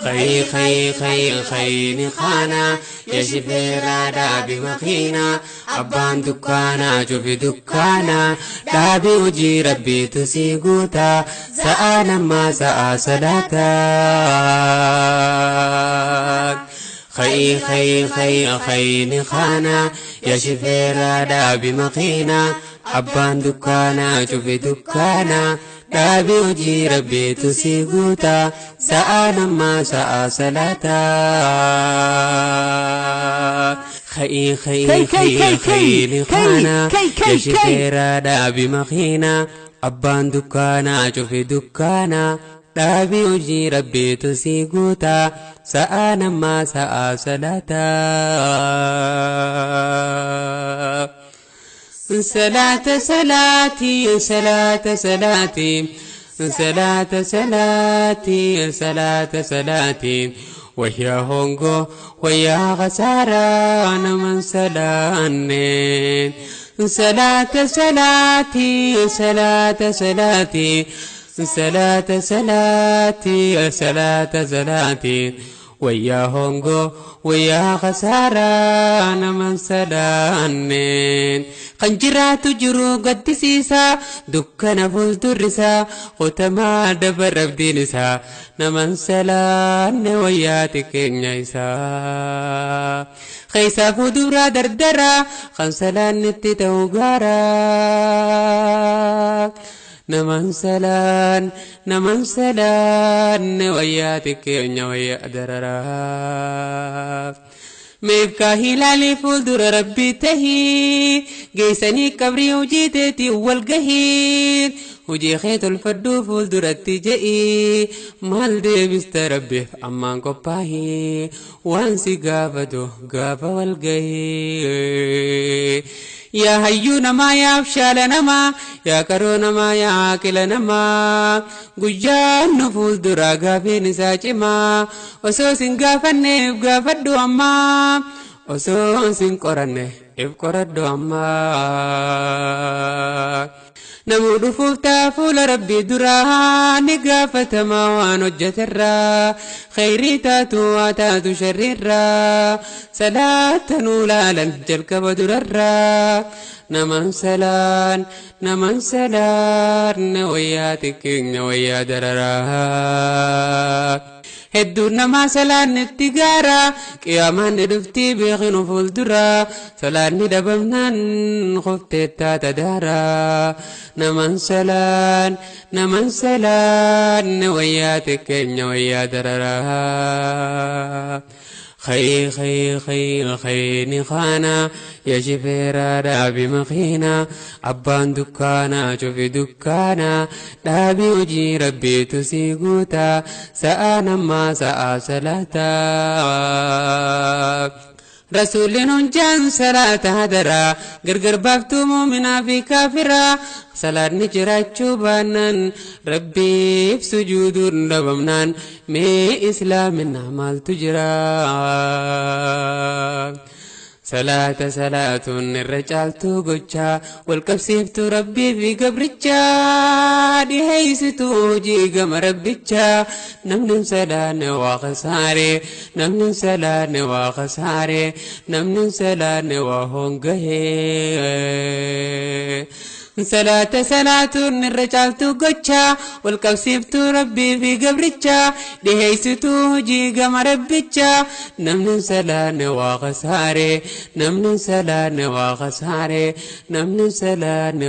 خي خي خي خيني خانا يا شفيرا دابي مخينا أبان دكانا شوفي دكانا دابي وجي ربي تسيقوتا سأنا ما سأ صلاتا خي خي خي خيني خانا يا شفيرا دابي مخينا أبان دكانا شوفي دكانا dhaabii hojii rabbiitu si guuta sa'a namaa sa'a salaataa. Kha'ii kha'ii kha'ii kha'ii kaana yashifeeraa dhaabii makiinaa abbaan dukkaanaa cufi dukkaanaa dhaabii hojii rabbiitu si guuta sa'a namaa sa'a salaataa. صلاة صلاتي صلاة صلاتي صلاة صلاتي صلاة صلاتي ويا هونغو ويا خسارة أنا من سلاني صلاة صلاتي صلاة صلاتي صلاة صلاتي صلاة صلاتي ويا هونغو ويا خسارة أنا من سلانين خنجرات جرو قد سيسا دكنا فولدر رسا ختما دبر بدينسا نمن سلان وياتك نيسا خيسا فدورا دردرا خنسلان نتتوغارا naman salaan naman salaan wayyaa xiqqeenya wayyaa dararaaf. Meefkaa hilaalii fuuldura rabbii tahii geessanii qabrii hojii teetii wal gahii hojii kee tolfadhuu fuulduratti je'ii maal deebista rabbiif ammaan qophaahii waan si gaafatu gaafa wal gahii. Yaa hayyuu namaa yaa abshaala namaa yaa qaroo namaa yaa aaqila namaa guyyaan nu fuulduraa gaafiin isaa cimaa osoo sin gaafanne if gaafadhu ammaa osoo sin qoranne if qoradhu ammaa. Namuu dhufuuf ta'a fuula rabbii duraa ni gaafatamaa waan hojjeterraa khayrii taatu waa taatu sharriirraa salaata nuu laalan jalqaba durarraa naman salaan naman salaan wayyaa xiqqeenya wayyaa dararaa. Hedduun namaa salaanni itti gaara qiyaamaan ni dhuftii beeknu fuuldura salaanni dhabamnaan qofteettaa tadaara naman salaan naman salaan wayyaa xiqqeenya wayyaa dararaa. خي خي خي خيني خانا يا شفيرا دابي مخينا أبان دكانا شوفي دكانا دابي وجي ربي تسيقوتا سأنا ما سأ سلاتا رسول نجان صلاة هدرا غرغر بافتو مؤمنا في كافرا صلاة نجراتشو بانان ربي في سجود ربمنان مي إسلامنا مال تجرا صلاة صلاة الرجال توجا والكبسيفت ربي في قبرتشا دي هيستو جي قمر ربتشا نمن سلان وخساري نمن سلان وخساري نمن سلان وهونغهي صلاة صلاة الرجال توجا والكبسيفت ربي في قبرتشا دهيستو جي قمر ربتشا نمن سلان وخساري نمن سلان وخساري نمن سلان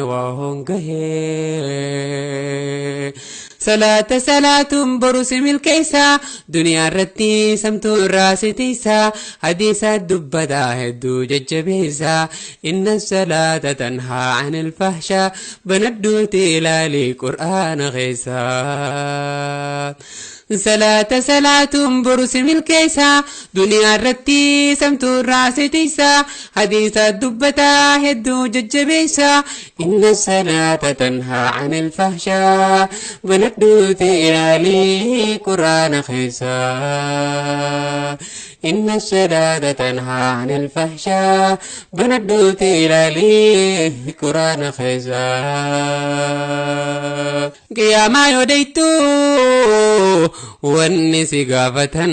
وهونغهي صلاة صلاة برس ملكيسا دنيا رتي سمتو راستيسا حديث الدبدا هدو ججبيسا إن الصلاة تنهى عن الفحشاء بندو تلالي قرآن غيسا صلاة صلاة برس ملكيسا دنيا رتي سمتو راستيسا حديث الدبتا هدو ججبيسا إن الصلاة تنهى عن الفحشاء بندو تلالي قرآن خيسا Inna salaata tanhaa anil fahshaa banadhuuti ilaalii quraana keessaa. Qiyaamaa yoo deeytu wanni si gaafatan,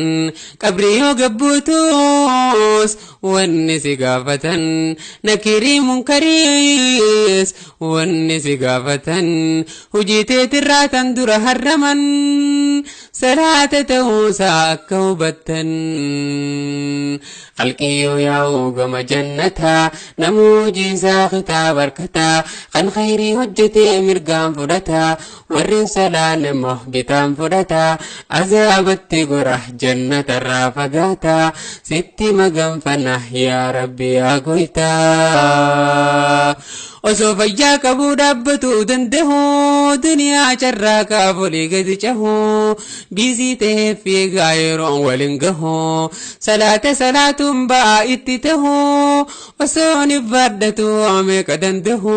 qabrii yoo gabbuutus wanni si gaafatan, nakirii munkariis wanni si gaafatan, hojii teetirraa tan dura harraman salaata ta'uusaa akka hubattan. Qalqiyyoo yaa'u gama jannataa, namuu hojii isaa kitaaba harkataa, kan khayrii hojjetee mirgaan fudhataa, warri salaan immoo bitaan fudhataa, azaabatti gora jannatarraa fagaataa, sitti maganfanna yaa Rabbi yaa goytaa. Osoo fayyaa qabuu dhaabbatuu danda'u, duniyaa carraa kaafolii gadi cahu, biizii ta'ee fiigaa yeroon waliin gahu, salaata salaatuun ba'aa itti tahu, osoo ni baadhatu meeqa danda'u,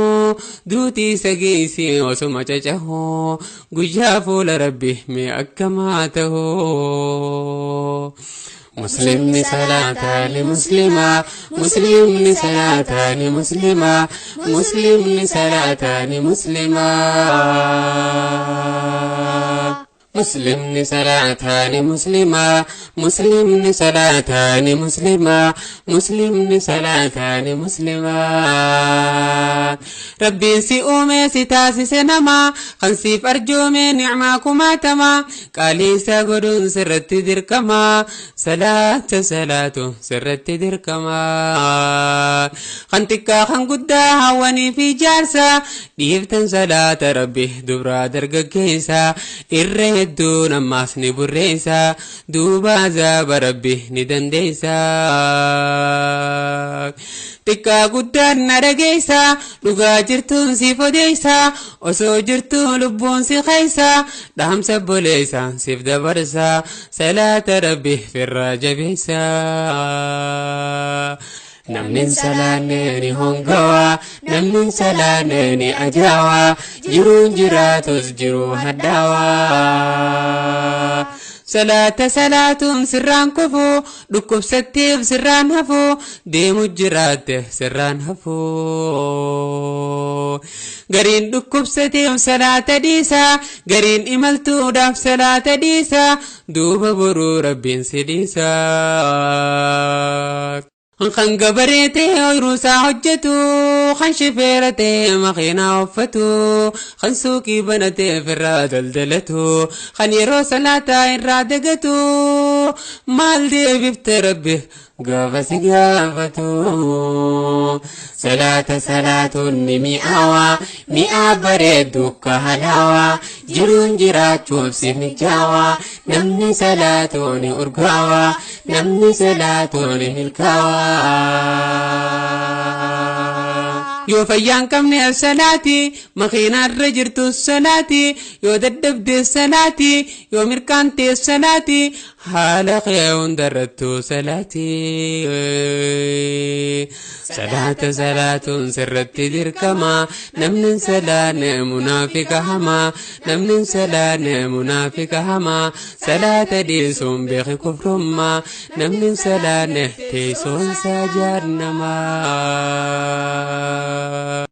duutii isa geessee osuma cacahu, guyyaa fuula Rabbi mee akkamaa tahu. Muslimni salaataani muslimaa, muslimni salaataani muslimaa, muslimni salaataani muslimaa. Muslimni salaataani muslimaa, muslimni salaataani muslimaa, muslimni salaataani muslimaa. Rabbiin si uumee si taasise namaa, kan siif arjoomee nicmaa kumaatamaa, qaalii isaa godhuun sirratti dirqamaa, salaata salaatu sirratti dirqamaa. Kan xiqqaa kan guddaa hawwanii fi jaarsa, dhiiftan salaata Rabbi dubraa dargaggeessa, irra hedduun ammaas ni burreessa, duuba azaaba Rabbi ni dandeessa. Xiqqaa guddaan na dhageessa, dhugaa jirtuun siif odeessa, osoo jirtuu lubbuun si keessa, dhaamsa boleessa siif dabarsa, salaata Rabbi firraa jabeessa. Namni salaanne ni hongawa, namni salaanne ni ajaawa, jiruun jiraatus jiruu hadhaawaa. Salaata salaatuun sirraan kufu, dhukkubsatteef sirraan hafu, deemu jiraatte sirraan hafu. Gariin dhukkubsateef salaata dhiisa, gariin imaltuudhaaf salaata dhiisa, duuba boruu Rabbiin si dhiisa. Kan gabaree ta'e ooyiruu isaa hojjetu, kan shifeera ta'e makiinaa uffatu, kan suuqii banatee firraa daldalatu, kan yeroo salaataa irraa dagatu, maal deebifte Rabbi gaafa si gaafatu? Salaata salaatuun ni mi'aawa, mi'aa bareeddu ka halaawaa, jiruun jiraachuuf si mijaawa, namni salaatu ni urgaawa, namni salaatu ni milkaawa. Yoo fayyaan qabne salaati, makiinaarra jirtu salaati, yoo dadhabde salaati, yoo mirkaante salaati, haala kee hundarrattu salaati. Salaata salaatuun sirratti dirqama, namni salaanne munaafiqa hamaa, namni salaanne munaafiqa hamaa, salaata dhiisuun beeki kufrummaa, namni salaanne teessoon isaa jahannamaa.